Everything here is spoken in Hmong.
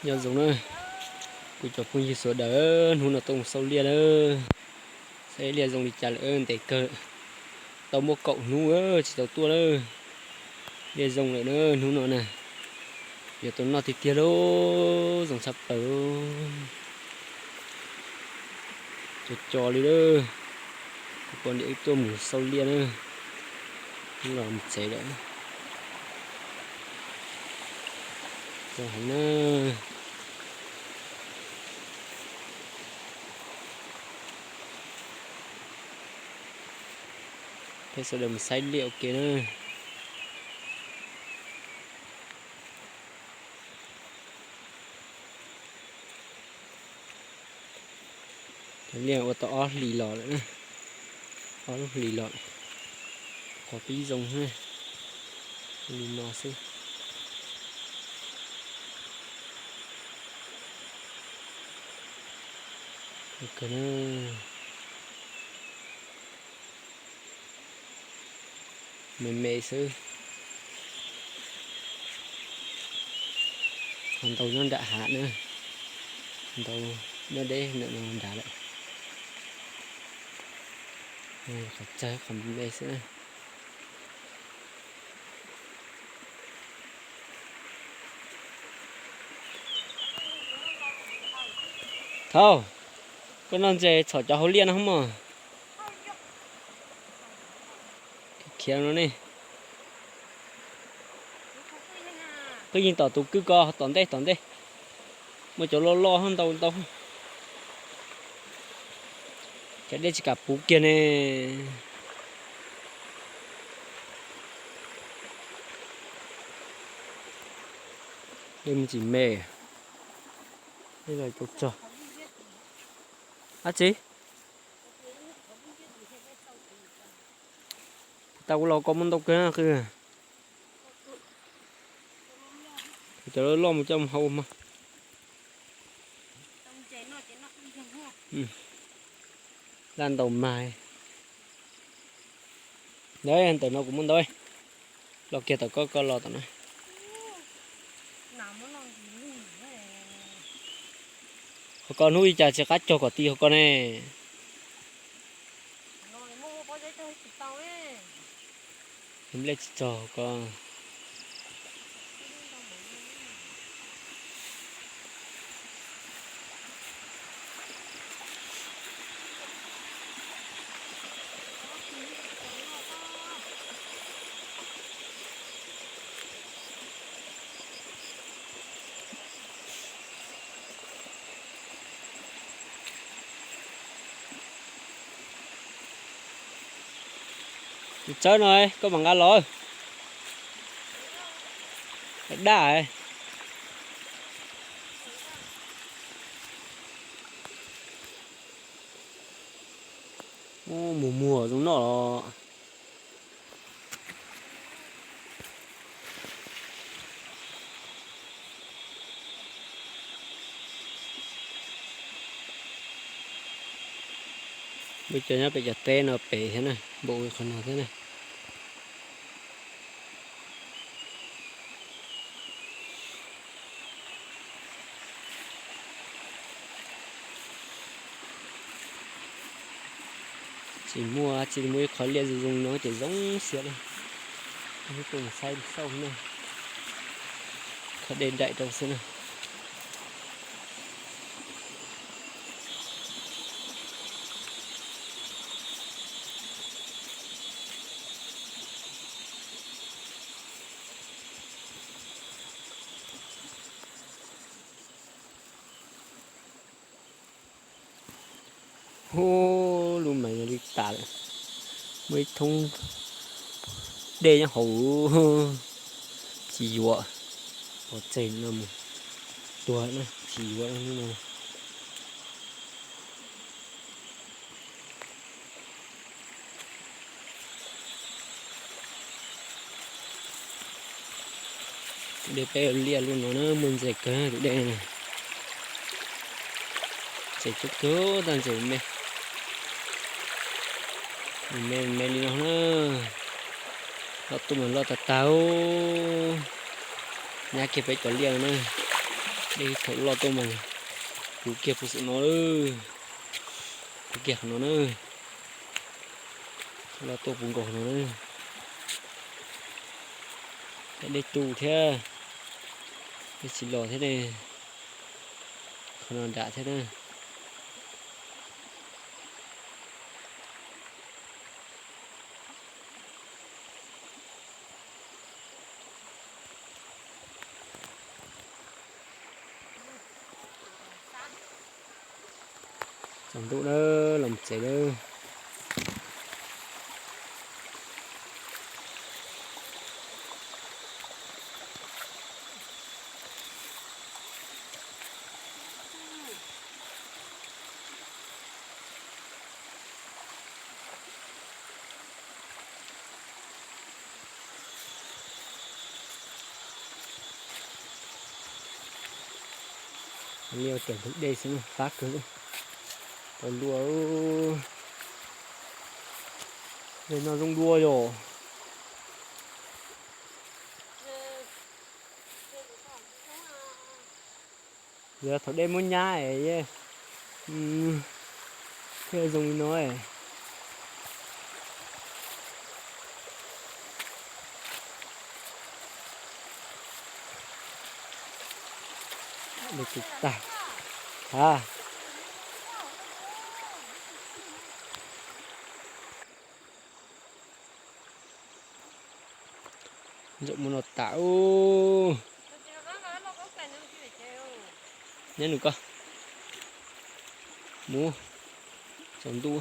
Nyob zoo na, kuv cov phooj ywg sawv daws, hnub no tuaj mus xauj liaj na. Saib liaj zoo li cas lawm, ntev kawg, tau muaj kaum hnub tsis tau tuaj na. Liaj zoo lawm na, hnub no na, yuav tau noj tiag tiag lauj, zoo tshaj plaws. Co co li lawm, kuv pom niam wb tuaj mus xauj liaj na, los mus tsev lawm. Zoo heev na. Peb sawv daws mus saib liaj ua ke na. Cov liaj ua tau ob hlis los lawm na, ob lub hlis los, qhov pib zoo na, li no xwb. Me me xwb. Qhov ntau nyob nram hav na, ntau nyob deb ntawm no nrad lawm. Qhov tsawg qhov me xwb na. Thaum koj noj ntses txhom cov hauv liaj no mog. Khiav no ne. Koj yeej tom tus kwj ko tom ntej tom ntej. Muaj cov loj loj ntau ntau. Cov dej tsis kam puv kiag ne. Dej me tsis me. Dej los tau tsog. Ab tsi. Tau los ko muaj ntau kawg qw. Cov loj loj mus coj mus hau mas. Laj ntau mas. Ntawd ntawm no kuv muaj ntau. Los kiag tom koj, koj los tom na. Hauv ko hnub ib cas tsis qab cog kom ti hauv ko ne. Nplej tsis txog hauv ko. Tus tsawb no koj mam nqa los. Daj. Mus muag zoo noj los. Muaj cov nyob pem cov teb no pem thiab na, npaum li qhov no thiab na. Tsis muaj, tsis muaj ib qho liaj zoo zoo no ces zoo siab li. Wb tuaj mus saib xauj na, kho dej nraim rau xwb na. Hub, lub mas yog li tas lawm. Muaj ib thoob dej nyob hauv, tsis yuav, pov tseg no mus tuag na, tsis yuav no. Tus dej peb liaj lub no na, muaj ntses kawg tus dej no. Ntses coob kawg, tag ntses me, me me li no na. Loj tuaj mas loj tag tag. Nyab kiag peb cov liaj no na. Thaum loj tuaj mas puv kiag puv xwm no, puv kiag qhov no na. Loj tuaj puv nkaus qhov no na. Dej tu thiab, dej tsis los thiab ne. Qhov no nram thiab na. Tsaus ntuj na, los tsev lawm. Liaj tias ntug dej xwb fab kawg li. Tau luaj, dej no zoo dua yom. Yog thaum dej muab nyab es thiaj zoo li no. Dej tu tag. Ha. Zaum mus no tas ub. Nyob nws ko mus tsaus ntuj.